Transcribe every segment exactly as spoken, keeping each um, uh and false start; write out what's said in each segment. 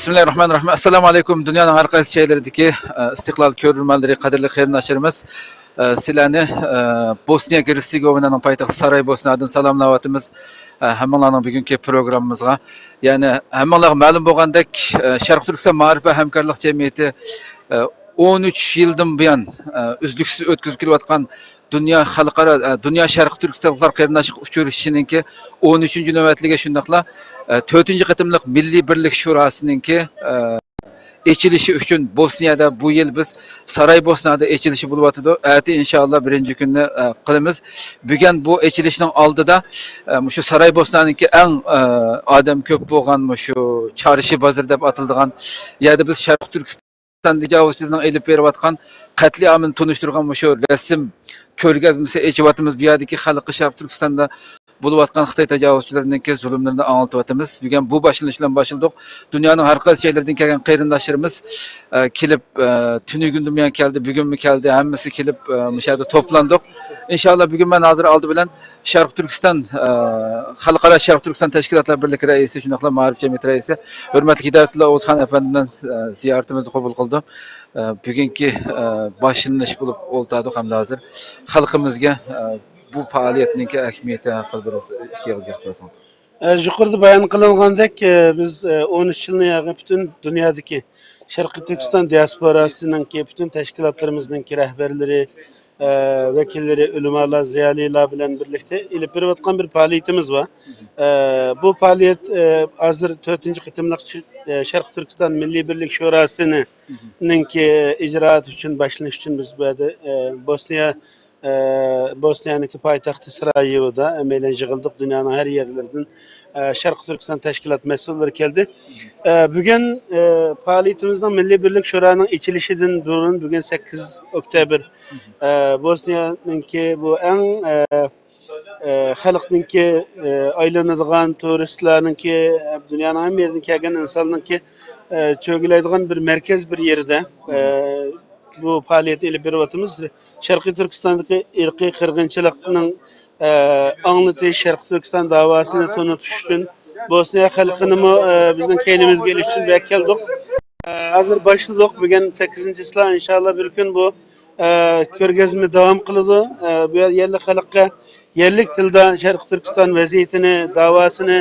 بىسمىللاھىررەھمانىررەھىم. ئەسسالامۇ ئەلەيكۇم. دۇنيانىڭ ھەر قايسى جايلىرىدىكى، ئە، ئىستىقلال كۆرۈرمەنلىرى، قەدىرلىك قېرىنداشلىرىمىز. ئە، سىلەرنى، ئە، بوسنىيە گېرتسېگوۋىنانىڭ پايتەختى سارايبوسنادىن سالاملاۋاتىمىز. ئە، ھەممىڭلارنىڭ بۈگۈنكى پروگراممىمىزغا. يەنى ھەممىڭلارغا مەلۇم بولغاندەك، ئە، شەرقىي تۈركىستان مائارىپ ۋە ھەمكارلىق جەمئىيىتى، ئە، ئون ئۈچ يىلدىن بۇيان، ئە، ئۈزلۈكسىز ئۆتكۈزۈپ كېلىۋاتقان دۇنيا خەلقئارا، ئە، دۇنيا شەرقىي تۈركىستانلىقلار قېرىنداشلىق ئۇچرىشىشىنىڭكى ئون ئۈچىنچى نۆۋەتلىكى، شۇنداقلا، ئە، تۆتىنچى قېتىملىق مىللىي بىرلىك شوراسىنىڭكى، ئە، ئېچىلىشى ئۈچۈن بوسنىيەدە بۇ يىل بىز سارايبوسنادا ئېچىلىشى بولۇۋاتىدۇ. ئەتە ئىنشائاللا بىرىنچى كۈننى، ئە، قىلىمىز. بۈگۈن بۇ ئېچىلىشنىڭ ئالدىدا، ئە، مۇشۇ سارايبوسنانىڭكى ئەڭ، ئە، ئادەم كۆپ بولغان مۇشۇ چارشى بازىرى دەپ ئاتىلىدىغان يەردە بىز شەرقىي تۈركىستان تەجاۋۇزچىلىرىنىڭ ئېلىپ بېرىۋاتقان قەتلىئامىنى تونۇشتۇرغان مۇشۇ رەسىم كۆرگەزمىسى ئېچىۋاتىمىز. بۇ يەردىكى خەلققە شەرقىي تۈركىستاندا بولۇۋاتقان خىتاي تەجاۋۇزچىلىرىنىڭكى زۇلۇملىرىنى ئاڭلىتىۋاتىمىز. بۈگۈن بۇ باشلىنىش بىلەن باشلىدۇق. دۇنيانىڭ ھەر قايسى جايلىرىدىن كەلگەن قېرىنداشلىرىمىز، ئە، كېلىپ، ئە، تۈنۈگۈندىن بۇيان كەلدى، بۈگۈنمۇ كەلدى، ھەممىسى كېلىپ، ئە، مۇشۇ يەردە توپلاندۇق. ئىنشائاللا بۈگۈن مەن ھازىر ئالدى بىلەن شەرقىي تۈركىستان، ئە، خەلقئارا شەرقىي تۈركىستان تەشكىلاتلار بىرلىكى رەئىسى، شۇنداقلا مائارىپ جەمئىيىتى رەئىسى ھۆرمەتلىك ھىدايەتۇللا ئوغۇتخان ئەپەندىمنىڭ، ئە، زىيارىتىمىزنى قوبۇل قىلدى. ئە، بۈگۈنكى، ئە، باشلىنىش بولۇپ ئولتۇردۇق ھەمدە ھازىر خەلقىمىزگە، ئە، بۇ پائالىيەتنىڭكى ئەھمىيىتى ھەققىدە بىر ئىككى ئېغىز گەپ قىلسىڭىز. ئە، يۇقىرىدا بايان قىلىنغاندەك، ئە، بىز، ئە، ئون ئۈچ يىلنى ياغى پۈتۈن دۇنيادىكى شەرقىي تۈركىستان دىياسپوراسىنىڭكى پۈتۈن تەشكىلاتلىرىمىزنىڭكى رەھبەرلىرى، ئە، ۋەكىللىرى، ئۆلىمالار، زىيالىيلار بىلەن بىرلىكتە ئېلىپ بېرىۋاتقان بىر پائالىيىتىمىز بار. ئە، بۇ پائالىيەت، ئە، ھازىر تۆتىنچى قېتىملىق شى-، ئە، شەرقىي تۈركىستان مىللىي بىرلىك شوراسىنىڭكى ئىجرائاتى ئۈچۈن، باشلىنىش ئۈچۈن بىز بۇ يەردە، ئە، بوسنىيە ئە، بوسنىيەنىڭكى پايتەختى سارايېۋودا ئەمەلىيەن يىغىلدۇق. دۇنيانىڭ ھەر يەرلىرىدىن، ئە، شەرقىي تۈركىستان تەشكىلات مەسئۇللىرى كەلدى. ئە، بۈگۈن، ئە، پائالىيىتىمىزنىڭ مىللىي بىرلىك شورانىڭ ئېچىلىشىدىن بۇرۇن، بۈگۈن سەككىز ئۆكتەبىر، ئە، بوسنىيەنىڭكى بۇ ئەڭ، ئە، ئە، خەلقنىڭكى، ئە، ئايلىنىدىغان، تۇرىستلارنىڭكى، ئە، دۇنيانىڭ ھەممە يېرىدىن كەلگەن ئىنساننىڭكى، ئە، چۆگىلەيدىغان بىر مەركەز، بىر يېرىدە، ئە، بۇ پائالىيەتنى ئېلىپ بېرىۋاتىمىز. شەرقىي تۈركىستاندىكى ئىرقىي قىرغىنچىلىقنىڭ، ئە، ئاڭلىتىش، شەرقىي تۈركىستان داۋاسىنى تونۇتۇش ئۈچۈن، بوسنىيە خەلقىنىمۇ، ئە، بىزنىڭ كەينىمىزگە ئېلىش ئۈچۈن بۇ يەرگە كەلدۇق. ئە، ھازىر باشلىدۇق. بۈگۈن سەككىزىنچى چىسلا، ئىنشاللا بىر كۈن بۇ، ئە، كۆرگەزمە داۋام قىلىدۇ. ئە، بۇ يەرلىك خەلققە يەرلىك تىلدا شەرقىي تۈركىستان ۋەزىيىتىنى، داۋاسىنى،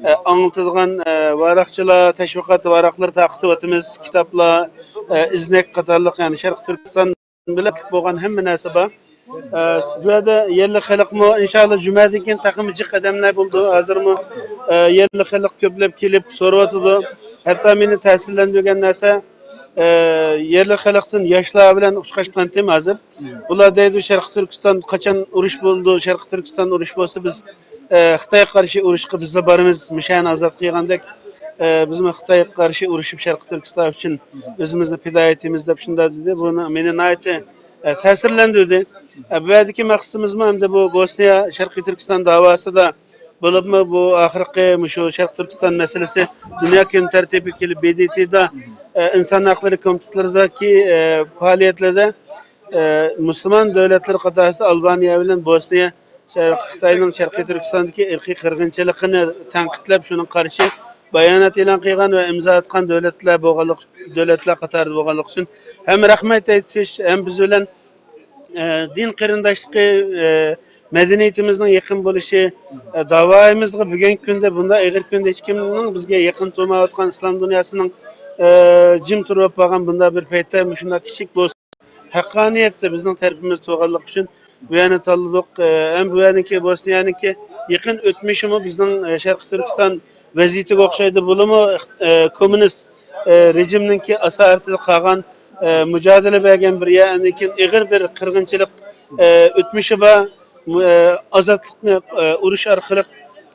ئە، ئاڭلىتىدىغان، ئە، ۋاراقچىلار، تەشۋىقات ۋاراقلىرى تارقىتىۋاتىمىز، كىتابلار، ئە، ئىزنەك قاتارلىق، يەنى شەرقىي تۈركىستان بىلەن بولغان ھەممە نەرسە بار. ئە، بۇ يەردە يەرلىك خەلقمۇ ئىنشاللا جۈمەدىن كېيىن تېخىمۇ جىق قەدەملەر بولىدۇ. ھازىرمۇ، ئە، يەرلىك خەلق كۆپلەپ كېلىپ سورىۋاتىدۇ. ھەتتا مېنى تەسىرلەندۈرگەن نەرسە، ئە، يەرلىك خەلقتىن ياشلار بىلەن ئۇچراشقانتىم ھازىر. بۇلار دەيدۇ، شەرقىي تۈركىستان قاچان ئۇرۇش بولىدۇ؟ شەرقىي تۈركىستان ئۇرۇش بولسا، بىز، ئە، خىتايغا قارشى ئۇرۇشقا بىزلا بارىمىز، مىشەنى ئازاد قىلغاندەك، ئە، بىزمۇ خىتايغا قارشى ئۇرۇشۇپ، شەرقىي تۈركىستان ئۈچۈن ئۆزىمىزنى پىدا ئېتىمىز دەپ شۇنداق دېدى. بۇ مېنى ناھايىتى، ئە، تەسىرلەندۈردى. ئە، بۇ يەردىكى مەقسىتىمىزمۇ ئەمدى بۇ بوسنىيە، شەرقىي تۈركىستان داۋاسىدا بولۇپمۇ بۇ ئاخىرقى مۇشۇ شەرقىي تۈركىستان مەسىلىسى دۇنيا كۈن تەرتىپىگە كېلىپ، ب د ت دا، ئە، ئىنسان ھەقلىرى كومىتېتلىرىدىكى، ئە، پائالىيەتلەردە، ئە، مۇسۇلمان دۆلەتلىرى قاتارىسىدا ئالبانىيە بىلەن بوسنىيە شەرق-، خىتاينىڭ شەرقىي تۈركىستاندىكى ئىرقىي قىرغىنچىلىقىنى تەنقىدلەپ، شۇنىڭغا قارشى بايانات ئېلان قىلغان ۋە ئىمزا ئاتقان دۆلەتلەر بولغانلىق، دۆلەتلەر قاتارىدا بولغانلىقى ئۈچۈن ھەم رەھمەت ئېيتىش، ھەم بىز بىلەن، ئە، دىن قېرىنداشلىقى، ئە، مەدەنىيىتىمىزنىڭ يېقىن بولۇشى، ئە، داۋايىمىزغا بۈگۈنكى كۈندە بۇنداق ئېغىر كۈندە ھېچكىمنىڭ بىزگە يېقىن تۇرمايۋاتقان ئىسلام دۇنياسىنىڭ، ئە، جىم تۇرۇپ قالغان بۇنداق بىر پەيتتە مۇشۇنداق كىچىك بولسا ھەققانىيەتتە بىزنىڭ تەرىپىمىزدە تۇرغانلىقى ئۈچۈن بۇ يەرنى تاللىدۇق. ئە، ھەم بۇ يەرنىڭكى، بوسنىيەنىڭكى يېقىن ئۆتمۈشىمۇ بىزنىڭ، ئە، شەرقىي تۈركىستان ۋەزىيىتىگە ئوخشايدۇ. بۇلىمۇ، ئە، كوممۇنىست، ئە، رېجىمنىڭكى ئاسارىتىدە قالغان، ئە، مۇجادىلە بەرگەن بىر يەر، ئاندىن كېيىن ئېغىر بىر قىرغىنچىلىق، ئە، ئۆتمۈشى بار. مۇ-، ئە، ئازادلىقنى، ئە، ئۇرۇش ئارقىلىق،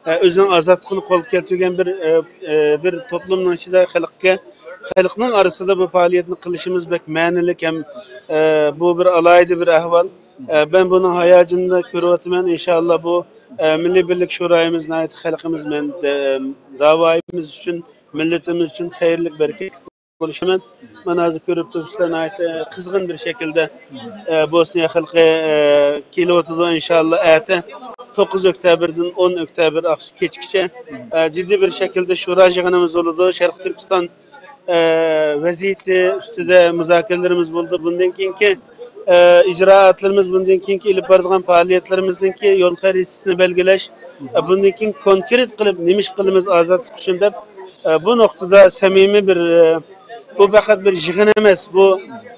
ئە، ئۆزىنىڭ ئازادلىقىنى قولغا كەلتۈرگەن بىر، ئە، ئە، بىر توپلۇمنىڭ ئىچىدە خەلققە، خەلقنىڭ ئارىسىدا بۇ پائالىيەتنى قىلىشىمىز بەك مەنىلىك ھەم، ئە، بۇ بىر ئالاھىدە بىر ئەھۋال. ئە، مەن بۇنىڭ ھاياجىنىنى كۆرۈۋاتىمەن. ئىنشائاللا بۇ، ئە، مىللىي بىرلىك شورائىمىز ناھايىتى خەلقىمىز مەن، ئە، داۋايىمىز ئۈچۈن، مىللىتىمىز ئۈچۈن خەيرلىك، بەرىكەتلىك بولۇشىمەن. مانا ھازىر كۆرۈپ تۇرۇپسىلەر، ناھايىتى قىزغىن بىر شەكىلدە، ئە، بوسنىيە خەلقى، ئە، كېلىۋاتىدۇ. ئىنشائاللا، ئەتە توققۇز ئۆكتەبىردىن ئون ئۆكتەبىر ئاخ-، كەچكىچە، ئە، جىددىي بىر شەكىلدە شورا يىغىنىمىز بولىدۇ. شەرقىي تۈركىستان ئە، ۋەزىيىتى ئۈستىدە مۇزاكىرىلىرىمىز بولدى. بۇندىن كېيىنكى، ئە، ئىجرائاتلىرىمىز، بۇندىن كېيىنكى ئېلىپ بارىدىغان پائالىيەتلىرىمىزنىڭكى يول خەرىتىسىنى بەلگىلەش، ئە، بۇندىن كېيىن كونكرېت قىلىپ نېمە ئىش قىلىمىز ئازادلىق ئۈچۈن دەپ، ئە، بۇ نۇقتىدا سەمىمىي بىر، ئە، بۇ پەقەت بىر يىغىن ئەمەس، بۇ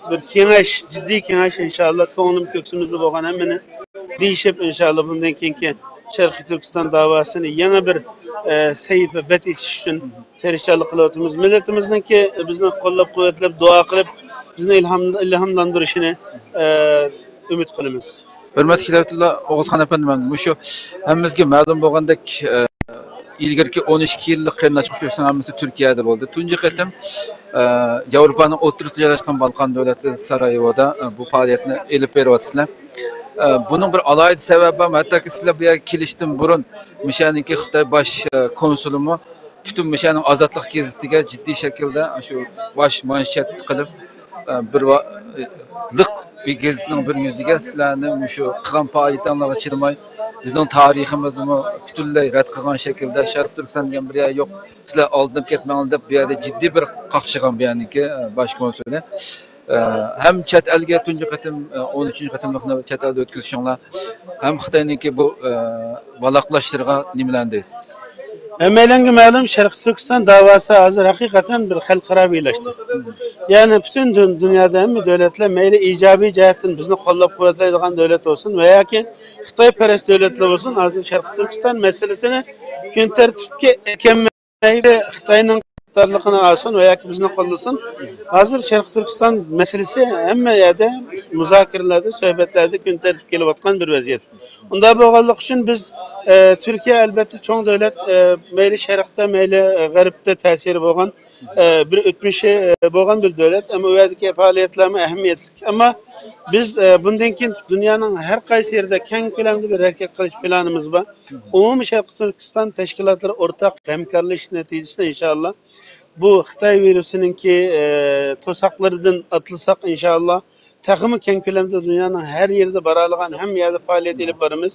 بىر كېڭەش، جىددىي كېڭەش، ئىنشائاللا. كۆڭلۈم كۆكسىمىزدە بولغان ھەممىنى دېيىشىپ، ئىنشائاللا بۇندىن كېيىنكى شەرقىي تۈركىستان داۋاسىنى يېڭى بىر، ئە، سەھىپە، بەت ئېچىش ئۈچۈن تىرىشچانلىق قىلىۋاتىمىز. مىللىتىمىزنىڭكى بىزنى قوللاپ-قۇۋۋەتلەپ، دۇئا قىلىپ، بىزنى ئىلھام-، ئىلھاملاندۇرۇشىنى، ئە، ئۈمىد قىلىمىز. ھۆرمەتلىك ھىدايەتۇللا ئوغۇزخان ئەپەندى، مەن مۇشۇ ھەممىمىزگە مەلۇم بولغاندەك، ئە، ئىلگىرىكى ئون ئىككى يىللىق قېرىنداشلىق ئۇچرىشىشنىڭ ھەممىسى تۈركىيەدە بولدى. تۇنجى قېتىم، ئە، ياۋروپانىڭ ئوتتۇرىسىدا جايلاشقان بالقان دۆلەتلىرى سارايېۋودا، ئە، بۇ پائالىيەتنى ئېلىپ بېرىۋاتىسىلەر. ئە، بۇنىڭ بىر ئالاھىدە سەۋەبى بارمۇ؟ ھەتتاكى سىلەر بۇ يەرگە كېلىشتىن بۇرۇن مۇشۇ يەرنىڭكى خىتاي باش، ئە، كونسۇلىمۇ پۈتۈن مۇشۇ يەرنىڭ ئازادلىق گېزىتىگە جىددىي شەكىلدە شۇ باش مانشېت قىلىپ، ئە، بىر ۋا-، لىق بىر گېزىتنىڭ بىر يۈزىگە سىلەرنى مۇشۇ قىلغان پائالىيىتىڭلارغا چىدىماي، بىزنىڭ تارىخىمىزنىمۇ پۈتۈنلەي رەت قىلغان شەكىلدە، شەرقىي تۈركىستان دېگەن بىر يەر يوق، سىلەر ئالدىنىپ كەتمەڭلار دەپ، بۇ يەردە جىددىي بىر قاقشىغان بۇ يەرنىڭكى، ئە، باش كونسۇلى. ئە، ھەم چەت ئەلگە تۇنجى قېتىم، ئە، ئون ئۈچىنچى قېتىملىقنى چەت ئەلدە ئۆتكۈزۈشۈڭلار ھەم خىتاينىڭكى بۇ، ئە، ۋالاقلاشلىرىغا نېمىلەرنى دەيسىز؟ ھەممەيلەنگە مەلۇم، شەرقىي تۈركىستان داۋاسى ھازىر ھەقىقەتەن بىر خەلقئارا بىرلەشتى. يەنى پۈتۈن دۇن-، دۇنيادا ھەممە دۆلەتلەر مەيلى ئىجابىي جەھەتتىن بىزنى قوللاپ-قۇۋۋەتلەيدىغان دۆلەت بولسۇن ۋە ياكى خىتاي پەرەس دۆلەتلەر بولسۇن، ھازىر شەرقىي تۈركىستان مەسىلىسىنى كۈن تەرتىپكە ئەكەلمەيلى، خىتاينىڭ قاتارلىقىنى ئالسۇن ۋە ياكى بىزنى قوللىسۇن. ھازىر شەرقىي تۈركىستان مەسىلىسى ھەممە يەردە مۇزاكىرىلەردە، سۆھبەتلەردە كۈن تەرتىپكە كېلىۋاتقان بىر ۋەزىيەت. ئۇنداق بولغانلىقى ئۈچۈن بىز، ئە، تۈركىيە ئەلۋەتتە چوڭ دۆلەت، ئە، مەيلى شەرقتە، مەيلى، ئە، غەربتە تەسىرى بولغان، ئە، بىر ئۆتمۈشى، ئە، بولغان بىر دۆلەت. ئەمما ئۇ يەردىكى پائالىيەتلەرمۇ ئەھمىيەتلىك. ئەمما بىز، ئە، بۇندىن كېيىن دۇنيانىڭ ھەر قايسى يېرىدە كەڭ كۆلەمدە بىر ھەرىكەت قىلىش پىلانىمىز بار. ئومۇمىي شەرقىي تۈركىستان تەشكىلاتلىرى ئورتاق ھەمكارلىشىش نەتىجىسىدە ئىنشائاللا بۇ خىتاي ۋىرۇسىنىڭكى، ئە، توساقلىرىدىن ئاتلىساق ئىنشائاللا، تېخىمۇ كەڭ كۆلەمدە دۇنيانىڭ ھەر يېرىدە بارالىغان ھەممە يەردە پائالىيەت ئېلىپ بارىمىز.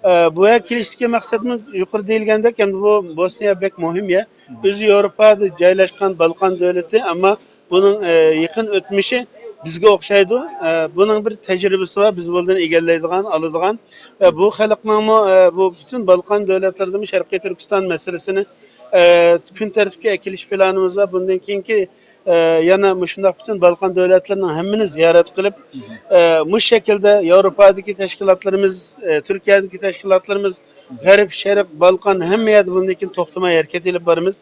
ئە، بۇ يەرگە كېلىشتىكى مەقسەتمىز يۇقىرىدا دېيىلگەندەك، ئەمدى بۇ بوسنىيە بەك مۇھىم يەر. ئۆزى ياۋروپادا جايلاشقان بالقان دۆلىتى، ئەمما بۇنىڭ، ئە، يېقىن ئۆتمۈشى بىزگە ئوخشايدۇ. ئە، بۇنىڭ بىر تەجرىبىسى بار، بىز بۇنىڭدىن ئىگىلەيدىغان، ئالىدىغان. ئە، بۇ خەلقنىڭمۇ، ئە، بۇ پۈتۈن بالقان دۆلەتلىرىدىمۇ شەرقىي تۈركىستان مەسىلىسىنى، ئە، كۈن تەرتىپكە ئەكېلىش پىلانىمىز بار. بۇندىن كېيىنكى، ئە، يەنە مۇشۇنداق پۈتۈن بالقان دۆلەتلىرىنىڭ ھەممىنى زىيارەت قىلىپ، ئە، مۇشۇ شەكىلدە ياۋروپادىكى تەشكىلاتلىرىمىز، ئە، تۈركىيەدىكى تەشكىلاتلىرىمىز، غەرب، شەرق، بالقان ھەممە يەردە بۇندىن كېيىن توختىماي ھەرىكەت ئېلىپ بارىمىز.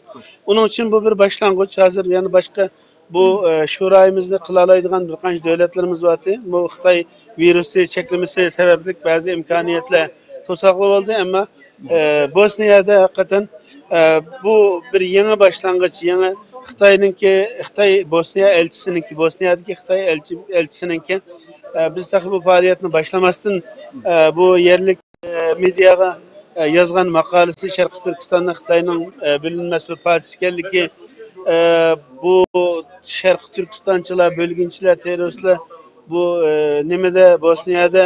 ئۇنىڭ ئۈچۈن بۇ بىر باشلانغۇچ. ھازىر يەنە باشقا بۇ، ئە، شۇرايىمىزنى قىلالايدىغان بىر قانچە دۆلەتلىرىمىز بارتى. بۇ خىتاي ۋىرۇسى چەكلىمىسى سەۋەبلىك بەزى ئىمكانىيەتلەر توساقلىۋالدى، ئەمما، ئە، بوسنىيەدە ھەقىقەتەن، ئە، بۇ بىر يېڭى باشلانغۇچ، يېڭى خىتاينىڭكى، خىتاي بوسنىيە ئەلچىسىنىڭكى، بوسنىيەدىكى خىتاي ئەلچى-، ئەلچىسىنىڭكى، ئە، بىز تېخى بۇ پائالىيەتنى باشلىماستىن، ئە، بۇ يەرلىك ئە، مېدىياغا، ئە، يازغان ماقالىسى شەرقىي تۈركىستاننىڭ خىتاينىڭ، ئە، بۆلۈنمەس بىر پارچىسى ئىكەنلىكى، ئە، بۇ شەرقىي تۈركىستانچىلار، بۆلگۈنچىلەر، تېررورىستلار بۇ، ئە، نېمىدە، بوسنىيەدە،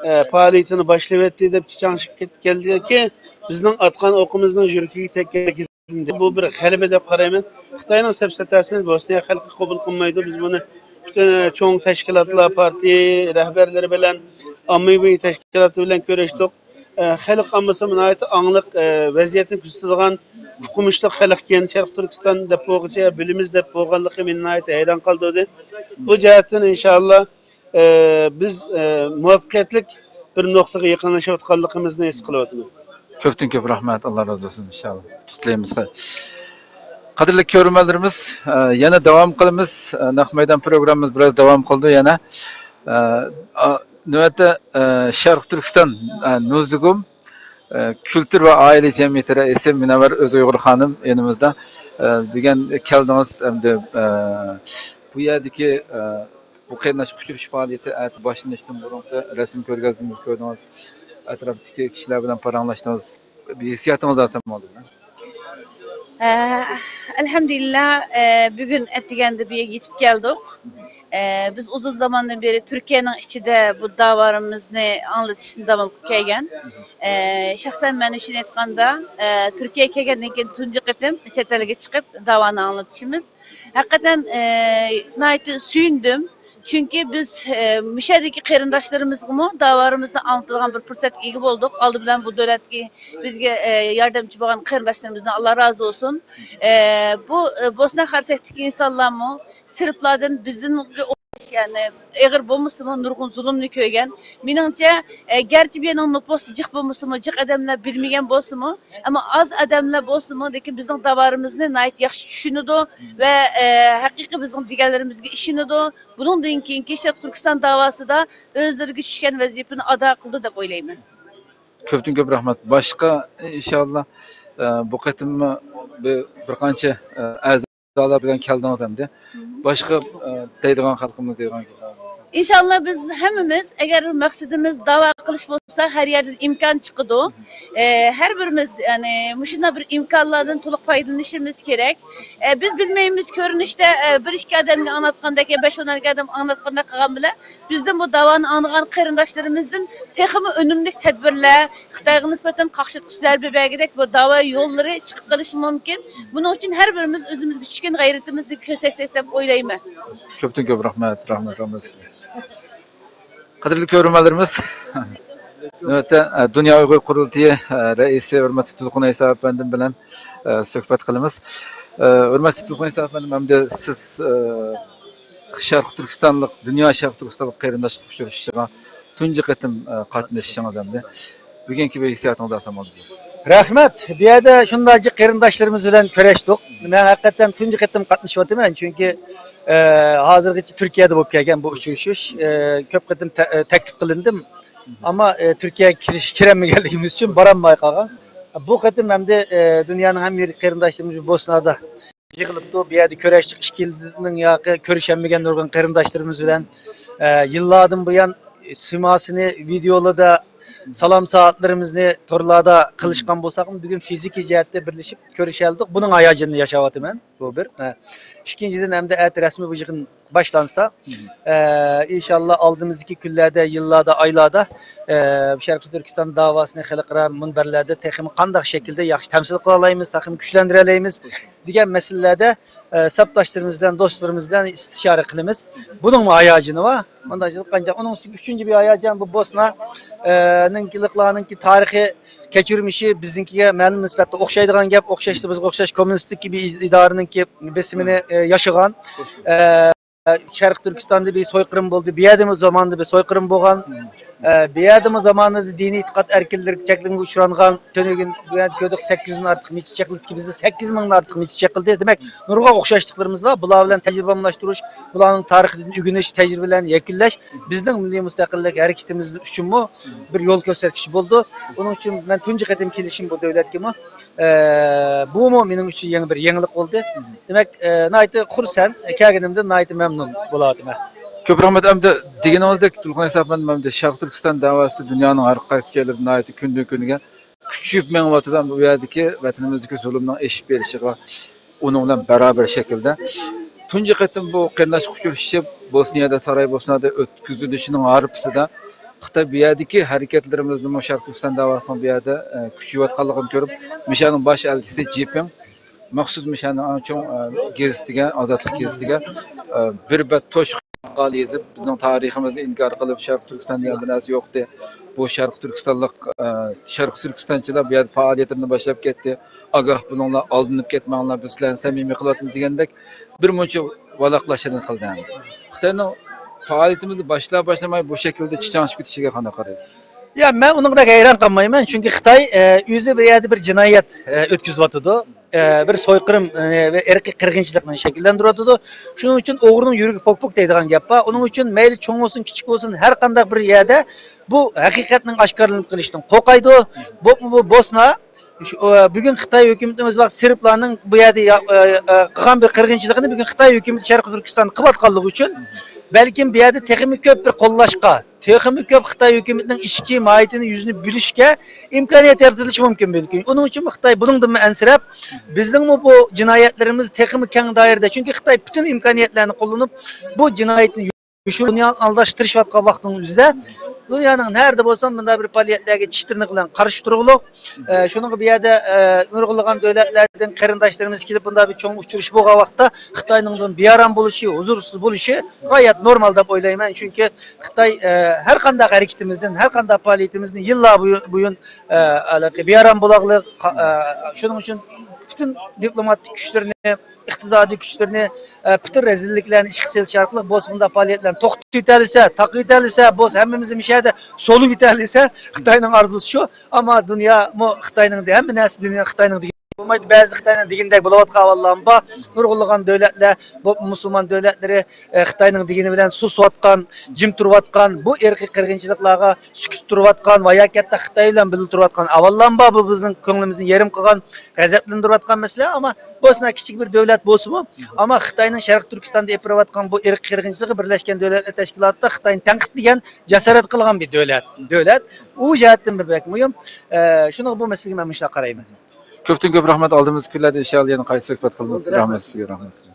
ئە، پائالىيىتىنى باشلىۋەتتى دەپ چىچاڭشىپ كەتكەنلىكى بىزنىڭ ئاتقان ئوقىمىزنىڭ يۈرىكىگە تەگكەنلىكى. بۇ بىر غەلىبە دەپ قارايمەن. خىتاينىڭ سەپسەتەسىنى بوسنىيە خەلقى قوبۇل قىلمايدۇ. بىز بۇنى پۈتۈن چوڭ تەشكىلاتلار، پارتىيە رەھبەرلىرى بىلەن، ئاممىۋى تەشكىلاتى بىلەن كۆرۈشتۇق. ئە، خەلق ئاممىسى ناھايىتى ئاڭلىق، ئە، ۋەزىيەتنى كۆزىتىدىغان، ئوقۇمۇشلۇق خەلق ئىكەن. شەرقىي تۈركىستان دەپ بولغۇچە بىلىمىز دەپ بولغانلىقى مېنى ناھايىتى ھەيران قالدۇردى. بۇ جەھەتتىن ئىنشائاللا، ئە، بىز، ئە، مۇۋەپپەقىيەتلىك بىر نۇقتىغا يېقىنلىشىۋاتقانلىقىمىزنى ھېس قىلىۋاتىمەن. كۆپتىن كۆپ رەھمەت، ئاللا رازى بولسۇن، ئىنشائاللا. قۇتلۇقلايمىز. قەدىرلىك كۆرۈرمەنلىرىمىز، ئە، يەنە داۋام قىلىمىز. ئە، نەق مەيدان پروگراممىمىز بىراز داۋام قىلىدۇ يەنە. ئە، ئا، نۆۋەتتە، ئە، شەرقىي تۈركىستان، ئە، نۇزۇگۇم، ئە، كۈلتۈر ۋە ئائىلە جەمئىيىتى رەئىسى مۇنەۋۋەر ئۆزۇيغۇر خانىم يېنىمىزدا. ئە، بۈگۈن كەلدىڭىز، ئەمدى، ئە، بۇ يەردىكى، ئە، بۇ قېرىنداشلىق ئۇچرىشىش پائالىيىتى ئەتە باشلىنىشتىن بۇرۇنقى رەسىم كۆرگەزمىنى كۆردىڭىز، ئەتراپتىكى كىشىلەر بىلەن پاراڭلاشتىڭىز. بىر ھېسسىياتىڭىز ئالسام بولدى. ئە، ئەلھەمدۇلىللا، ئە، بۈگۈن ئەتىگەندە بۇ يەرگە يېتىپ كەلدۇق. ئە، بىز ئۇزۇن زاماندىن بېرى تۈركىيەنىڭ ئىچىدە بۇ داۋالىرىمىزنى ئاڭلىتىشنى داۋام قىلىپ كەلگەن. ئە، شەخسەن مەن ئۈچۈن ئېيتقاندا، ئە، تۈركىيەگە كەلگەندىن كېيىن تۇنجى قېتىم چەت ئەلگە چىقىپ داۋانى ئاڭلىتىشىمىز. ھەقىقەتەن، ئە، ناھايىتى سۆيۈندۈم. چۈنكى بىز، ئە، مۇشۇ يەردىكى قېرىنداشلىرىمىزغىمۇ داۋالىرىمىزنى ئاڭلىتىدىغان بىر پۇرسەتكە ئىگە بولدۇق. ئالدى بىلەن بۇ دۆلەتكە بىزگە، ئە، ياردەمچى بولغان قېرىنداشلىرىمىزدىن ئاللا رازى بولسۇن. ئە، بۇ، ئە، بوسنا خەرسەكتىكى ئىنسانلارمۇ سېربلاردىن بىزنىڭگە ئوخشاش، يەنى ئېغىر بولمىسىمۇ نۇرغۇن زۇلۇمنى كۆرگەن. مېنىڭچە، ئە، گەرچە بۇ يەرنىڭ نوپۇسى جىق بولمىسىمۇ، جىق ئادەملەر بىلمىگەن بولسىمۇ، ئەمما ئاز ئادەملەر بولسىمۇ، لېكىن بىزنىڭ داۋالىرىمىزنى ناھايىتى ياخشى چۈشىنىدۇ ۋە، ئە، ھەقىقىي بىزنىڭ دېگەنلىرىمىزگە ئىشىنىدۇ. بۇنىڭدىن كېيىنكى شەرقىي تۈركىستان داۋاسىدا ئۆزلىرىگە چۈشكەن ۋەزىپىنى ئادا قىلىدۇ دەپ ئويلايمەن. كۆپتىن كۆپ رەھمەت. باشقا، ئىنشاللا، ئە، بۇ قېتىممۇ بىر، بىر قانچە، ئە، ئەزالار بىلەن كەلدىڭىز ئەمدى. باشقا، ئە، دەيدىغان خەلقىمىز دەيدىغان گەپ بار بولسا. ئىنشاللا بىز ھەممىمىز، ئەگەر مەقسىتىمىز داۋا قىلىش بولسا، ھەر يەردىن ئىمكان چىقىدۇ. ئە، ھەر بىرىمىز، يەنى، مۇشۇنداق بىر ئىمكانلاردىن تولۇق پايدىلىنىشىمىز كېرەك. ئە، بىز بىلمەيمىز، كۆرۈنۈشتە، ئە، بىر ئىككى ئادەمگە ئاڭلاتقاندەك، يا بەش ئون ئادەمگە ئاڭلاتقاندەك قىلغان بىلەن، بىزدىن بۇ داۋانى ئاڭلىغان قېرىنداشلىرىمىزدىن تېخىمۇ ئۈنۈملۈك تەدبىرلەر، خىتايغا نىسبەتەن قاقشاتقۇچ زەربە بەرگۈدەك بۇ داۋا يوللىرى چىقىپ قېلىشى مۇمكىن. بۇنىڭ ئۈچۈن ھەر بىرىمىز ئۆزىمىزگە چۈشكەن غەيرىتىمىزنى كۆرسەتسەك دەپ ئويلايمەن. كۆپتىن كۆپ رەھمەت، رەھمەت، رەھمەت سىزگە. قەدىرلىك كۆرۈرمەنلىرىمىز، نۆۋەتتە، ئە، دۇنيا ئۇيغۇر قۇرۇلتىيى، ئە، رەئىسى ھۆرمەتلىك تۇلقۇن ئەيسا ئەپەندىم بىلەن، ئە، سۆھبەت قىلىمىز. ئە، ھۆرمەتلىك تۇلقۇن ئەيسا ئەپەندىم، ئەمدى سىز، ئە، شەرقىي تۈركىستانلىق، دۇنيا شەرقىي تۈركىستانلىق قېرىنداشلىق ئۇچرىشىشىغا تۇنجى قېتىم، ئە، قاتنىشىشىڭىز ئەمدى. بۈگۈنكى بۇ ھېسسىياتىڭىزنى ئالسام بولىدۇ. رەھمەت. بۇ يەردە شۇنداق جىق قېرىنداشلىرىمىز بىلەن كۆرۈشتۇق. مەن ھەقىقەتەن تۇنجى قېتىم قاتنىشىۋاتىمەن، چۈنكى، ئە، ھازىرغىچە تۈركىيەدە بولۇپ كەلگەن بۇ ئۇچرىشىش، ئە، كۆپ قېتىم تە-، ئە، تەكلىپ قىلىندىم. ئەمما، ئە، تۈركىيەگە كىرىش، كىرەلمىگەنلىكىمىز ئۈچۈن بارالماي قالغان. بۇ قېتىم ئەمدى، ئە، دۇنيانىڭ ھەممە يېرى قېرىنداشلىرىمىز بوسنادا يىغىلىپتۇ. بۇ يەردە كۆرۈشتۇق، ئىككى يىلنىڭ ياقى كۆرۈشەلمىگەن نۇرغۇن قېرىنداشلىرىمىز بىلەن، ئە، يىللاردىن بۇيان سىماسىنى ۋىدېئولاردا، سالام سائەتلىرىمىزنى تورلاردا قىلىشقان بولساقمۇ، بۈگۈن فىزىكىي جەھەتتە بىرلىشىپ كۆرۈشەلدۇق. بۇنىڭ ھاياجىنىنى ياشاۋاتىمەن. بۇ بىر. ھە. ئىككىنچىدىن، ئەمدى ئەتە رەسمىي بۇ يىغىن باشلانسا، ئە، ئىنشاللا ئالدىمىزدىكى كۈنلەردە، يىللاردا، ئايلاردا، ئە، شەرقىي تۈركىستان داۋاسىنى خەلقئارا مۇنبەرلەردە تېخىمۇ قانداق شەكىلدە ياخشى تەمسىل قىلالايمىز، تېخىمۇ كۈچلەندۈرەلەيمىز دېگەن مەسىلىلەردە، ئە، سەپداشلىرىمىز بىلەن، دوستلىرىمىز بىلەن ئىستىشارە قىلىمىز. بۇنىڭمۇ ھاياجىنى بار. مۇنداق قانچە، ئۇنىڭ ئۈستىگە ئۈچىنچى بىر ھاياجان بۇ بوسنا، ئە، نىڭكىلىقلارنىڭكى تارىخىي كەچۈرمىشى بىزنىڭكىگە مەلۇم نىسبەتتە ئوخشايدىغان گەپ، ئوخشاشلا بىزگە ئوخشاش كوممۇنىستىك بىر ئىدارىنىڭكى بېسىمىنى، ئە، ياشىغان. ئە، شەرقىي تۈركىستاندا بىر سويقىرىم بولدى، بۇ يەردىمۇ زامانىدا بىر سويقىرىم بولغان. ئە، بۇ يەردىمۇ زامانىدا دىنىي ئېتىقاد ئەركىنلىكى چەكلىمىگە ئۇچرانغان. تۈنۈگۈن بۇ يەردە كۆردۇق، سەككىز يۈزدىن ئارتۇق مەسچىت چېقىلدى، بىزدە سەككىز مىڭدىن ئارتۇق مەسچىت چېقىلدى. دېمەك، نۇرغۇن ئوخشاشلىقلىرىمىز بار. بۇلار بىلەن تەجرىبە ئالماشتۇرۇش، بۇلارنىڭ تارىخىدىن ئۆگىنىش، تەجرىبىلەرنى يەكۈنلەش بىزنىڭ مىللىي مۇستەقىللىك ھەرىكىتىمىز ئۈچۈنمۇ بىر يول كۆرسەتكۈچ بولىدۇ. ئۇنىڭ ئۈچۈن مەن تۇنجى قېتىم كېلىشىم بۇ دۆلەتكىمۇ. ئە، بۇمۇ مېنىڭ ئۈچۈن يېڭى بىر يېڭىلىق بولدى. دېمەك، ئە، ناھايىتى خۇرسەن، كەلگىنىمدىن ناھايىتى مەمنۇن بولۇۋاتىمەن. كۆپ رەھمەت. ئەمدى دېگىنىڭىزدەك، تۇلقۇن ئەيسا ئەپەندىم، ئەمدى شەرقىي تۈركىستان دەۋاسى دۇنيانىڭ ھەر قايسى جايلىرىدا ناھايىتى كۈندىن كۈنگە كۈچىيىپ مېڭىۋاتىدۇ. ئەمدى ئۇ يەردىكى ۋەتىنىمىزدىكى زۇلۇمنىڭ ئېشىپ بېرىشىغا ئۇنىڭ بىلەن باراۋەر شەكىلدە. تۇنجى قېتىم بۇ قېرىنداشلىق ئۇچرىشىشى بوسنىيەدە، سارايبوسنادا ئۆتكۈزۈلۈشىنىڭ ھارپىسىدا خىتاي بۇ يەردىكى ھەرىكەتلىرىمىزنىمۇ شەرقىي تۈركىستان دەۋاسىنىڭ بۇ يەردە، ئە، كۈچىيىۋاتقانلىقىنى كۆرۈپ، مۇشۇنىڭ باش ئەلچىسى جىپىڭ مەخسۇس مۇشۇنىڭ ئەڭ چوڭ، ئە، گېزىتىگە، ئازادلىق گېزىتىگە، ئە، بىر بەت توشقان ماقالە يېزىپ، بىزنىڭ تارىخىمىزنى ئىنكار قىلىپ، شەرقىي تۈركىستان دېگەن بىر نەرسە يوق دېدى. بۇ شەرقىي تۈركىستانلىق، ئە، شەرقىي تۈركىستانچىلار بۇ يەردە پائالىيەتلىرىنى باشلاپ كەتتى. ئاگاھ بولۇڭلار، ئالدىنىپ كەتمەڭلار، بىز سىلەرنى سەمىمىي قىلىۋاتىمىز دېگەندەك بىر مۇنچە ۋالاقلاشلىرىنى قىلدى ئەمدى. خىتاينىڭ پائالىيىتىمىزنى باشلار باشلىماي بۇ شەكىلدە چىچاڭشىپ كېتىشىگە قانداق قارايسىز؟ يا، مەن ئۇنىڭغا بەك ھەيران قالمايمەن، چۈنكى خىتاي، ئە، ئۆزى بىر يەردە بىر جىنايەت، ئە، ئۆتكۈزۈۋاتىدۇ. ئە، بىر سويقىرىم، ئە، ۋە ئىرقىي قىرغىنچىلىقنى شەكىللەندۈرۈۋاتىدۇ. شۇنىڭ ئۈچۈن ئوغرىنىڭ يۈرىكى پوك-پوك دەيدىغان گەپ بار. ئۇنىڭ ئۈچۈن مەيلى چوڭ بولسۇن، كىچىك بولسۇن، ھەر قانداق بىر يەردە بۇ ھەقىقەتنىڭ ئاشكارىلىنىپ قېلىشىدىن قورقايدۇ. بولۇپمۇ بۇ بوسنا، شۇ، ئە، بۈگۈن خىتاي ھۆكۈمىتىمىز بار، سېربلارنىڭ بۇ يەردە يا-، ئە، ئە، قىلغان بىر قىرغىنچىلىقىنى بۈگۈن خىتاي ھۆكۈمىتى شەرقىي تۈركىستاندا قىلىۋاتقانلىقى ئۈچۈن بەلكىم بۇ يەردە تېخىمۇ كۆپ بىر قوللاشقا، تېخىمۇ كۆپ خىتاي ھۆكۈمىتىنىڭ ئىچكى ماھىيىتىنى يۈزىنى بىلىشكە ئىمكانىيەت يارىتىلىشى مۇمكىن بەلكىم. ئۇنىڭ ئۈچۈن خىتاي بۇنىڭدىنمۇ ئەنسىرەپ، بىزنىڭمۇ بۇ جىنايەتلىرىمىز تېخىمۇ كەڭ دائىرىدە، چۈنكى خىتاي پۈتۈن ئىمكانىيەتلەرنى قوللىنىپ، بۇ جىنايەتنى يوشۇرۇن، دۇنيانى ئالداشقا تىرىشىۋاتقان ۋاقتىنىڭ ئۆزىدە، دۇنيانىڭ نەرىدە بولسا مۇنداق بىر پائالىيەتلەرگە چىش تىرنىقى بىلەن قارشى تۇرغۇلۇق. ئە، شۇنىڭغا بۇ يەردە، ئە، نۇرغۇنلىغان دۆلەتلەردىن قېرىنداشلىرىمىز كېلىپ، بۇنداق بىر چوڭ ئۇچرىشىش بولغان ۋاقىتتا خىتاينىڭدىن بىئارام بولۇشى، ھۇزۇرسىز بولۇشى غايەت نورمال دەپ ئويلايمەن. چۈنكى خىتاي، ئە، ھەر قانداق ھەرىكىتىمىزدىن، ھەر قانداق پائالىيىتىمىزدىن يىللار بويۇ-، بويۇن، ئە، ھېلىقى بىئارام بولاغلىق. ئە، شۇنىڭ ئۈچۈن پۈتۈن دىپلوماتىك كۈچلىرىنى، ئىقتىسادىي كۈچلىرىنى، ئە، پۈتۈن رەزىللىكلەرنى ئىشقا سېلىش ئارقىلىق بولسا مۇنداق پائالىيەتلەرنى توختىتىۋېتەلىسە، تاقىۋېتەلىسە، بولسا ھەممىمىز مۇشۇ يەردە سولىۋېتەلىسە، خىتاينىڭ ئارزۇسى شۇ. ئەمما دۇنيامۇ خىتاينىڭ دە-، ھەممە نەرسە دۇنيا خىتاينىڭ دېگىنى بولمايدۇ. بەزى خىتاينىڭ دېگىنىدەك بولۇۋاتقان ئەھۋاللارمۇ بار. نۇرغۇنلىغان دۆلەتلەر، بۇ مۇسۇلمان دۆلەتلىرى، ئە، خىتاينىڭ دېگىنى بىلەن سۇسۇۋاتقان، جىم تۇرۇۋاتقان، بۇ ئىرقىي قىرغىنچىلىقلارغا سۈكۈت تۇرۇۋاتقان ۋە ياكى ھەتتا خىتاي بىلەن بىللە تۇرۇۋاتقان ئەھۋاللارمۇ بار. بۇ بىزنىڭ كۆڭلىمىزنى يېرىم قىلغان، غەزەپلەندۈرۈۋاتقان مەسىلە. ئەمما بولسىنا كىچىك بىر دۆلەت بولسىمۇ، ئەمما خىتاينىڭ شەرقىي تۈركىستاندا ئېلىپ بېرىۋاتقان بۇ ئىرقىي قىرغىنچىلىقى بىرلەشكەن دۆلەتلەر تەشكىلاتىدا خىتاينى تەنقىدلىگەن جاسارەت قىلغان بىر دۆلەت. دۆلەت. ئۇ جەھەتتىن بەك مۇھىم. ئە، شۇنىڭغا بۇ مەسىلىگە مەن مۇشۇنداق قارايمەن. كۆپتىن كۆپ رەھمەت. ئالدىمىزدىكى كۈنلەردە ئىنشائاللا يەنە قايتا سۆھبەت قىلىمىز. رەھمەت سىزگە، رەھمەت سىزگە.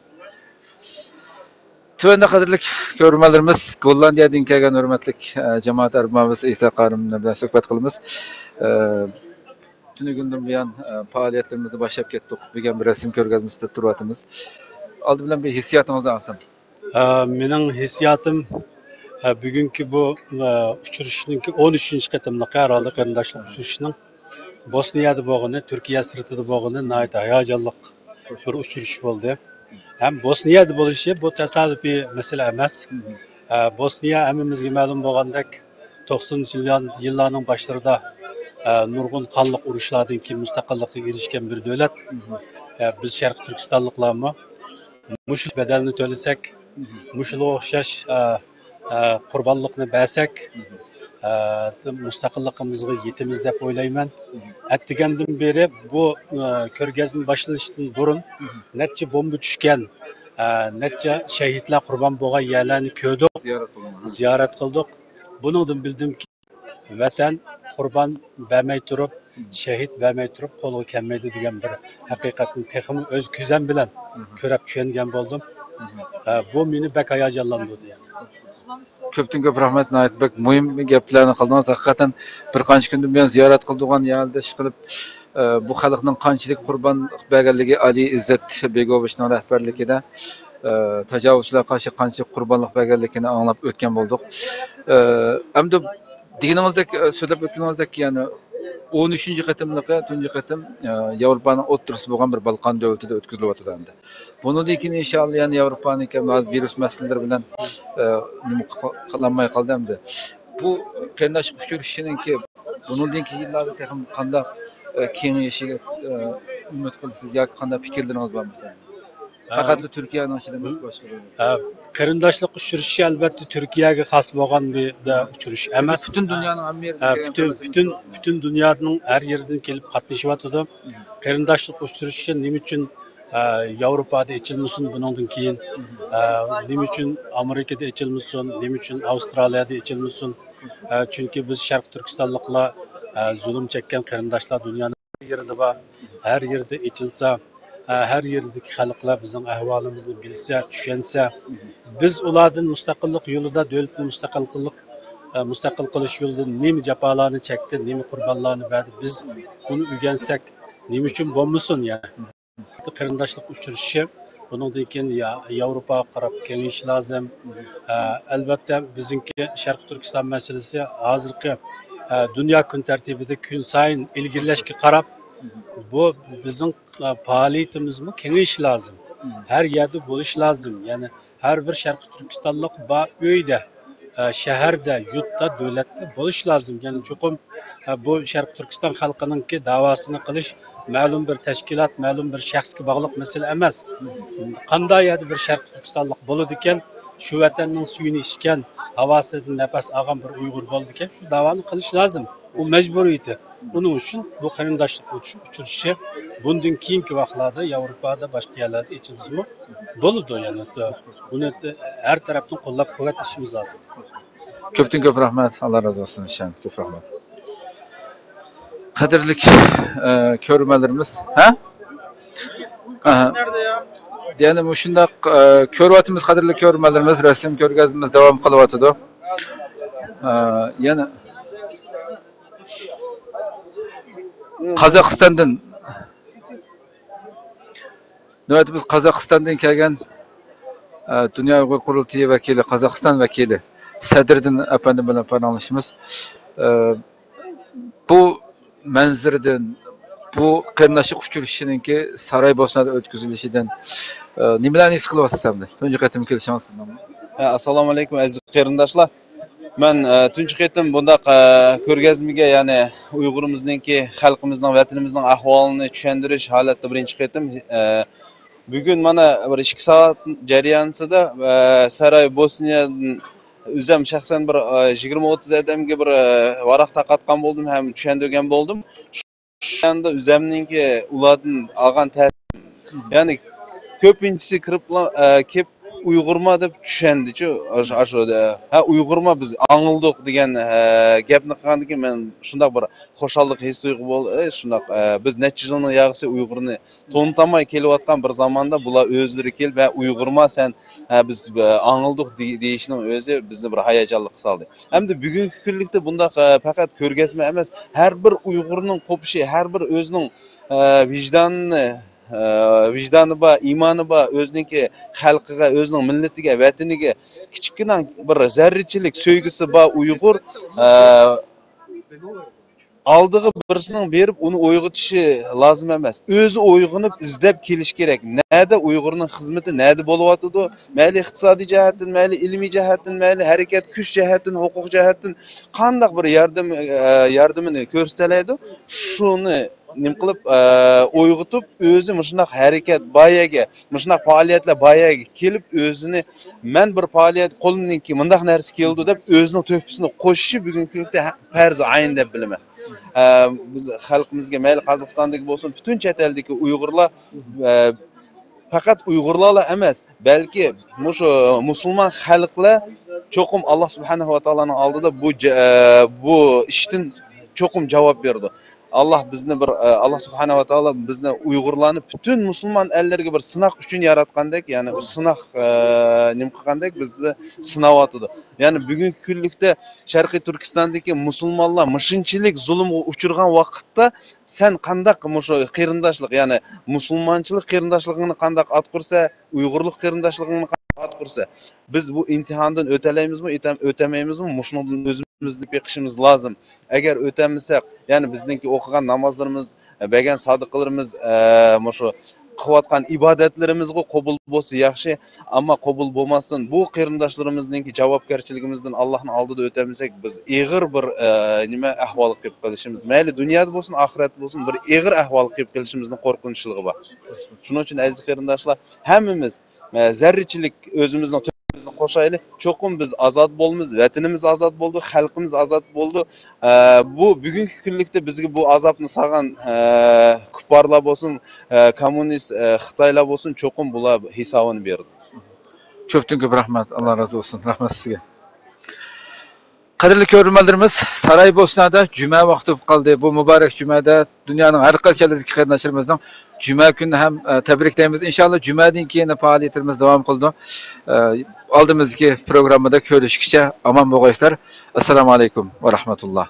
تۆۋەندە قەدىرلىك كۆرۈرمەنلىرىمىز، گوللاندىيەدىن كەلگەن ھۆرمەتلىك، ئە، جامائەت ئەربابىمىز ئەيسا قارىملار بىلەن سۆھبەت قىلىمىز. ئە، تۈنۈگۈندىن بۇيان، ئە، پائالىيەتلىرىمىزنى باشلاپ كەتتۇق. بۈگۈن بىر رەسىم كۆرگەزمىسىدە تۇرۇۋاتىمىز. ئالدى بىلەن بىر ھېسسىياتىڭىزنى ئالسام. ئە، مېنىڭ ھېسسىياتىم، ئە، بۈگۈنكى بۇ، ئە، ئۇچرىشىشنىڭكى ئون ئۈچىنچى قېتىملىقى ھەرھالدا قېرىنداشلىق ئۇچرىشىشىنىڭ. بوسنىيەدە بولغىنى، تۈركىيە سىرتىدا بولغىنى ناھايىتى ھاياجانلىق بىر ئۇچرىشىش بولدى. ھەم بوسنىيەدە بولۇشى بۇ تاسادىپىي مەسىلە ئەمەس. ئە، بوسنىيە ھەممىمىزگە مەلۇم بولغاندەك، توقسىنىنچى يىللار-، يىللارنىڭ باشلىرىدا، ئە، نۇرغۇن قانلىق ئۇرۇشلاردىن كېيىن مۇستەقىللىققا ئېرىشكەن بىر دۆلەت. ئە، بىز شەرقىي تۈركىستانلىقلارمۇ مۇشۇ بەدەلنى تۆلىسەك، مۇشۇنىڭغا ئوخشاش، ئە، ئە، قۇربانلىقنى بەرسەك، ئە، مۇستەقىللىقىمىزغا يېتىمىز دەپ ئويلايمەن. ئەتىگەندىن بېرى بۇ، ئە، كۆرگەزمە باشلىنىشتىن بۇرۇن نەچچە بومبا چۈشكەن، ئە، نەچچە شەھىدلەر قۇربان بولغان يەرلەرنى كۆردۇق، زىيارەت قىلدۇق. بۇنىڭدىن بىلدىمكى، ۋەتەن قۇربان بەرمەي تۇرۇپ، شەھىت بەرمەي تۇرۇپ قولغا كەلمەيدۇ دېگەن بىر ھەقىقەتنى تېخىمۇ ئۆز كۆزۈم بىلەن كۆرۈپ چۈشەنگەن بولدۇم. ئە، بۇ مېنى بەك ھاياجانلاندۇردى يەنە. كۆپتىن كۆپ رەھمەت، ناھايىتى بەك مۇھىم گەپلەرنى قىلدىڭىز. ھەقىقەتەن بىر قانچە كۈندىن بۇيان زىيارەت قىلىدىغان يەردە ئىش قىلىپ، ئە، بۇ خەلقنىڭ قانچىلىك قۇربانلىق بەرگەنلىكى، ئالىي ئىززەت بېگوۋىچنىڭ رەھبەرلىكىدە، ئە، تاجاۋۇزچىلارغا قارشى قانچە قۇربانلىق بەرگەنلىكىنى ئاڭلاپ ئۆتكەن بولدۇق. ئە، ئەمدى دېگىنىڭىزدەك، ئە، سۆزلەپ ئۆتكىنىڭىزدەك، يەنى ئون ئۈچىنچى قېتىملىقى، تۇنجى قېتىم، ئە، ياۋروپانىڭ ئوتتۇرىسىدا بولغان بىر بالقان دۆلىتىدە ئۆتكۈزۈلۈۋاتىدۇ ئەمدى. بۇنىڭدىن كېيىن ئىنشائاللا يەنە ياۋروپانىڭكى ۋىرۇس مەسىلىلىرى بىلەن، ئە، نېمە قىلالمايدىغان قالدى ئەمدى. بۇ قېرىنداشلىق ئۇچرىشىشىنىڭكى بۇنىڭدىن كېيىن يىللاردا تېخىمۇ قانداق، ئە، كېڭىيىشىگە، ئە، ئۈمىد قىلىسىز ياكى قانداق پىكىرلىرىڭىز بار مەسىلەن؟ پەقەتلا تۈركىيەنىڭ ئىچىدە ئەمەس، باشقا. ھە، قېرىنداشلىق ئۇچرىشىشى ئەلۋەتتە تۈركىيەگە خاس بولغان بىر دە ئۇچرىشىش ئەمەس. پۈتۈن دۇنيانىڭ ھەممە يېرىدىن ھە، كەلگەن پۈتۈن، قېرىنداشلار پۈتۈن، پۈتۈن دۇنيانىڭ ھەر يېرىدىن كېلىپ قاتنىشىۋاتىدۇ. قېرىنداشلىق ئۇچرىشىشى نېمە ئۈچۈن، ھە، ياۋروپادا ئېچىلمىسۇن بۇنىڭدىن كېيىن؟ ھە، نېمە ئۈچۈن ئامېرىكىدا ئېچىلمىسۇن؟ نېمە ئۈچۈن ئاۋسترالىيەدە ئېچىلمىسۇن؟ ھە، چۈنكى بىز شەرقىي تۈركىستانلىقلار، ھە، زۇلۇم چەككەن قېرىنداشلار دۇنيانىڭ ھەر يېرىدە بار. ھەر يېرىدە ئېچىلسا، ھە، ھەر يېرىدىكى خەلقلەر بىزنىڭ ئەھۋالىمىزنى بىلسە، چۈشەنسە، بىز ئۇلاردىن مۇستەقىللىق يولىدا، دۆلىتىنى مۇستەقىل قىلىق-، ھە، مۇستەقىل قىلىش يولىدا نېمە جاپالارنى چەكتى، نېمە قۇربانلارنى بەردى، بىز بۇنى ئۆگەنسەك، نېمە ئۈچۈن بولمىسۇن يەنى؟ قېرىنداشلىق ئۇچرىشىشى، بۇنىڭدىن كېيىن يا-، ياۋروپاغا قاراپ كېڭىيىش لازىم. ئە، ئەلۋەتتە، بىزنىڭكى شەرقىي تۈركىستان مەسىلىسى ھازىرقى، ئە، دۇنيا كۈن تەرتىپىدە كۈن سايىن ئىلگىرىلەشكە قاراپ، بۇ بىزنىڭ، ئە، پائالىيىتىمىزمۇ كېڭىيىشى لازىم. ھەر يەردە بولۇش لازىم. يەنى ھەر بىر شەرقىي تۈركىستانلىق بار ئۆيدە، ئە، شەھەردە، يۇرتتا، دۆلەتتە بولۇش لازىم. يەنى چوقۇم، ئە، بۇ شەرقىي تۈركىستان خەلقىنىڭكى داۋاسىنى قىلىش مەلۇم بىر تەشكىلات، مەلۇم بىر شەخسكە باغلىق مەسىلە ئەمەس. قانداق يەردە بىر شەرقىي تۈركىستانلىق بولىدىكەن، شۇ ۋەتەننىڭ سۈيىنى ئىچكەن، ھاۋاسىدىن نەپەس ئالغان بىر ئۇيغۇر بولىدىكەن، شۇ داۋانى قىلىش لازىم. ئۇ مەجبۇرىيىتى. ئۇنىڭ ئۈچۈن بۇ قېرىنداشلىق ئۇچ-، ئۇچرىشىشى بۇندىن كېيىنكى ۋاقىتلاردا ياۋروپادا، باشقا يەرلەردە ئېچىلسىمۇ بولىدۇ. يەنى بۇنى ھەر تەرەپتىن قوللاپ-قۇۋۋەتلىشىمىز لازىم. كۆپتىن كۆپ رەھمەت، ئاللا رازى بولسۇن، ئىشان، كۆپ رەھمەت. قەدىرلىك، ئە، كۆرۈرمەنلىرىمىز، ھە؟ ئەھە. يەنە مۇشۇنداق، ئە، كۆرۈۋاتىمىز، قەدىرلىك كۆرۈرمەنلىرىمىز، رەسىم كۆرگەزمىمىز داۋام قىلىۋاتىدۇ. ئە، يەنە قازاقىستاندىن، نۆۋەتتە بىز قازاقىستاندىن كەلگەن، ئە، دۇنيا ئۇيغۇر قۇرۇلتىيى ۋەكىلى، قازاقىستان ۋەكىلى سەدرىدىن ئەپەندىم بىلەن پاراڭلىشىمىز. ئە، بۇ مەنزىرىدىن، بۇ قېرىنداشلىق ئۇچرىشىشىنىڭكى سارايبوسنادا ئۆتكۈزۈلۈشىدىن، ئە، نېمىلەرنى ھېس قىلىۋاتىسىز ئەمدى؟ تۇنجى قېتىم كېلىشىڭىز سىزنىڭ. ھە، ئەسسالامۇ ئەلەيكۇم، ئەزىز قېرىنداشلار. مەن، ئە، تۇنجى قېتىم بۇنداق، ئە، كۆرگەزمىگە، يەنى ئۇيغۇرىمىزنىڭكى، خەلقىمىزنىڭ، ۋەتىنىمىزنىڭ ئەھۋالىنى چۈشەندۈرۈش ھالەتتە بىرىنچى قېتىم. ئە، بۈگۈن مانا بىر ئىككى سائەت جەريانىسىدا، ئە، ساراي بوسنىيەدىن ئۆزەم شەخسەن بىر، ئە، يىگىرمە ئوتتۇز ئادەمگە بىر، ئە، ۋاراق تارقاتقان بولدۇم ھەم چۈشەندۈرگەن بولدۇم. شۇ ئەمدى ئۆزەمنىڭكى ئۇلاردىن ئالغان تەسىر، يەنى كۆپىنچىسى كىرىپلا، ئە، كېلىپ ئۇيغۇرما دەپ چۈشەندىچۇ، ئاشۇ، ئاشۇ، ئە، ھە، ئۇيغۇرما بىز ئاڭلىدۇق دېگەن، ئە، گەپنى قىلغاندىن كېيىن مەن شۇنداق بىر خۇشاللىق ھېس تۇيغۇ بولدى. ئەي، شۇنداق، ئە، بىز نەچچە يىلنىڭ ياغىسى ئۇيغۇرنى تونۇتالماي كېلىۋاتقان بىر زاماندا بۇلار ئۆزلىرى كېلىپ، ھە، ئۇيغۇرما سەن، ھە، بىز، ئە، ئاڭلىدۇق دېي-، دېيىشنىڭ ئۆزى بىزنى بىر ھاياجانلىققا سالدى. ئەمدى بۈگۈنكى كۈنلۈكتە بۇنداق، ئە، پەقەت كۆرگەزمە ئەمەس، ھەر بىر ئۇيغۇرنىڭ قوپۇشى، ھەر بىر ئۆزىنىڭ، ئە، ۋىجدانىنى، ئە، ۋىجدانى بار، ئىمانى بار، ئۆزىنىڭكى خەلقىگە، ئۆزىنىڭ مىللىتىگە، ۋەتىنىگە كىچىككىنە بىر زەررىچىلىك سۆيگۈسى بار ئۇيغۇر، ئە، ئالدىغا بىرسىنىڭ بېرىپ ئۇنى ئويغىتىشى لازىم ئەمەس. ئۆزى ئويغىنىپ ئىزدەپ كېلىش كېرەك. نەدە ئۇيغۇرنىڭ خىزمىتى نەدە بولۇۋاتىدۇ؟ مەيلى ئىقتىسادىي جەھەتتىن، مەيلى ئىلمىي جەھەتتىن، مەيلى ھەرىكەت كۈچ جەھەتتىن، ھوقۇق جەھەتتىن قانداق بىر ياردەم، ئە، ياردىمىنى كۆرسىتەلەيدۇ؟ شۇنى نېمە قىلىپ، ئە، ئويغىتىپ، ئۆزى مۇشۇنداق ھەرىكەت بار يەرگە، مۇشۇنداق پائالىيەتلەر بار يەرگە كېلىپ، ئۆزىنى، مەن بىر پائالىيەت، قولۇمدىن كېلىن مۇنداق نەرسە كېلىدۇ دەپ، ئۆزىنىڭ تۆھپىسىنى قوشۇشى بۈگۈنكى كۈنلۈكتە ھە-، پەرزى ئايىن دەپ بىلىمەن. ئە، بىز خەلقىمىزگە، مەيلى قازاقىستاندىكى بولسۇن، پۈتۈن چەت ئەلدىكى ئۇيغۇرلار، ئە، پەقەت ئۇيغۇرلارلا ئەمەس، بەلكى مۇشۇ مۇسۇلمان خەلقلەر چوقۇم ئاللا سۇبھانەھۇ ۋە تائالانىڭ ئالدىدا بۇ جە-، بۇ ئىشتىن چوقۇم جاۋاب بېرىدۇ. ئاللا بىزنى بىر، ئاللا سۇبھانەھۇ ۋە تائالا بىزنى ئۇيغۇرلارنى پۈتۈن مۇسۇلمان ئەللىرىگە بىر سىناق ئۈچۈن ياراتقاندەك، يەنى ئۇ سىناق، ئە، نېمە قىلغاندەك بىزنى سىناۋاتىدۇ. يەنى بۈگۈنكى كۈنلۈكتە شەرقىي تۈركىستاندىكى مۇسۇلمانلار مۇشۇنچىلىك زۇلۇمغا ئۇچرىغان ۋاقىتتا سەن قانداق مۇشۇ قېرىنداشلىق، يەنى مۇسۇلمانچىلىق قېرىنداشلىقىڭنى قانداق ئاتقۇرسا، ئۇيغۇرلۇق قېرىنداشلىقىڭنى قانداق ئاتقۇرسا، بىز بۇ ئىمتىھاندىن ئۆتەلەيمىزمۇ، ئۆتەم-، ئۆتەمەيمىزمۇ، مۇشۇنىڭدىن ئۆزىمىزنى بېقىشىمىز لازىم. ئەگەر ئۆتەلمىسەك، يەنى بىزنىڭكى ئوقۇغان نامازلىرىمىز، بەرگەن سادىقىلىرىمىز، ئە، مۇشۇ قىلىۋاتقان ئىبادەتلىرىمىزغۇ قوبۇل بولسا ياخشى، ئەمما قوبۇل بولماستىن، بۇ قېرىنداشلىرىمىزنىڭكى جاۋابكارچىلىكىمىزدىن ئاللانىڭ ئالدىدا ئۆتەلمىسەك، بىز ئېغىر بىر، ئە، نېمە ئەھۋالغا كىرىپ قېلىشىمىز، مەيلى دۇنيادا بولسۇن، ئاخىرەتتە بولسۇن، بىر ئېغىر ئەھۋالغا كىرىپ قېلىشىمىزنىڭ قورقۇنچلۇقى بار. شۇنىڭ ئۈچۈن، ئەزىز قېرىنداشلار، ھەممىمىز، ئە، زەررىچىلىك ئۆزىمىزنىڭ تۆھپىمىزنى قوشايلى. چوقۇم بىز ئازاد بولىمىز، ۋەتىنىمىز ئازاد بولىدۇ، خەلقىمىز ئازاد بولىدۇ. ئە، بۇ بۈگۈنكى كۈنلۈكتە بىزگە بۇ ئازابنى سالغان، ئە، كۇپپارلار بولسۇن، ئە، كوممۇنىست، ئە، خىتايلار بولسۇن، چوقۇم بۇلار ھېسابىنى بېرىدۇ. كۆپتىن كۆپ رەھمەت، ئاللا رازى بولسۇن، رەھمەت سىزگە. قەدىرلىك كۆرۈرمەنلىرىمىز، سارايبوسنادا جۈمە ۋاقتى بولۇپ قالدى. بۇ مۇبارەك جۈمەدە دۇنيانىڭ ھەر قايسى يەرلىرىدىكى قېرىنداشلىرىمىزنىڭ جۈمە كۈنىنى ھەم، ئە، تەبرىكلەيمىز. ئىنشاللا جۈمەدىن كېيىن پائالىيەتلىرىمىز داۋام قىلىدۇ. ئە، ئالدىمىزدىكى پروگراممىدا كۆرۈشكىچە ئامان بولغايسىلەر. ئەسسالامۇ ئەلەيكۇم ۋە رەھمەتۇللا.